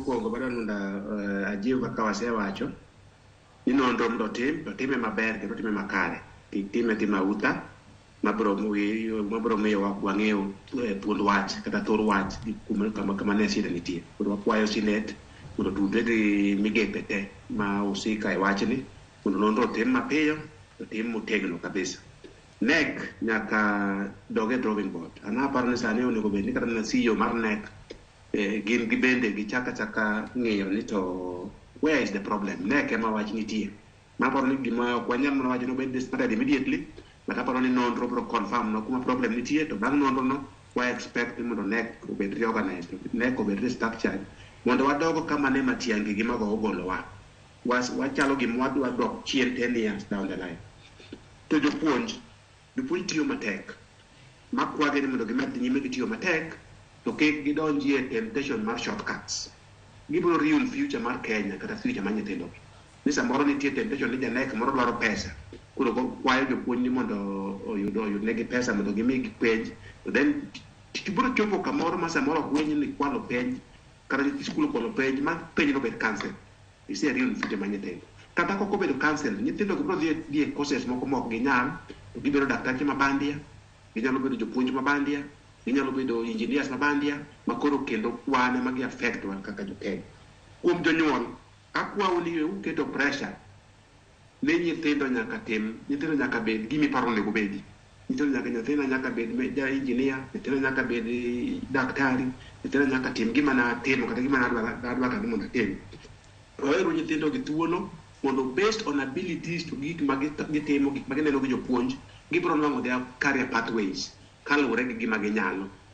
Mokwongo madwa mondo ajiw kaka wasewacho ni nonro mondo otim, to time maber kendo time makare. Kik time tima autha mabro miyo wang'eyo thuond wach kata thor wach gi kuma kama ne shida nitie. Koro wakwayo Senate mondo otudre gi migepe te ma husika e wachni mondo nonro otim mapiyo, otim motegno kabisa. KNEC nyaka dog e drawing board. An aparo ni sani onego bed ni kata mana CEO mar KNEC gin gibende gichak achaka ng'iyo ni to where is the problem. KNEC ema wach nitie. Maparo ni gima ok wanyal mana wacho ni obed disbanded immediately, but aparo ni nonro biro confirm no kuma problem nitie, to bang' nonro no wa expect ni mondo KNEC obed reorganized, KNEC obed restructured mondo wadogo kama ne Matiang'i gi mago ogolowa. Wachalo gima wadwa dok chien 10 years down the line. To jopuonj, jopuonj tiyo matek. Makwagi ni mondo gimed nyime gi tiyo matek, to kik gidonjie temptation mar shortcuts. Gibiro ruin future mar Kenya kata future mar nyithindo gi. Ni samoro nitie temptation ni janek moro dwaro pesa. Koro kwayo jopuonj ni mondo oyud negi pesa mondo gimigi penj. To then tich biro chopo kamoro ma samoro ok winj ni kwalo penj kata nyithi skul okwalo penj ma penj no bed cancel. Ise ruin future mar nyithindo. Kata kok obedo cancel, nyithindo gi biro dhi e courses moko ma ok ginyal, to gibedo daktache ma bandia, ginyalo bedo jopuonj ma bandia, ginyalo bedo engineers ma bandia, ma koro kendo wan ema gi affect wan kaka jo Kenya. Kuom jonyuol, akwau ni uketo pressure ne nyithindo nyaka tim, nyithindo nyaka bed gima iparo onego bedi. Nyithindo nyaka, nyathina nyaka bed ja engineer, nyathina nyaka bed daktari, nyathina nyaka tim gima natimo kata gima nadwa ni mondo atim. Waweru nyithindo gi thuolo mondo based on abilities to gik ma gitimo, gik ma gineno gi jopuonj, gibiro nwang'o their career pathways kaluwore gi gima ginyalo.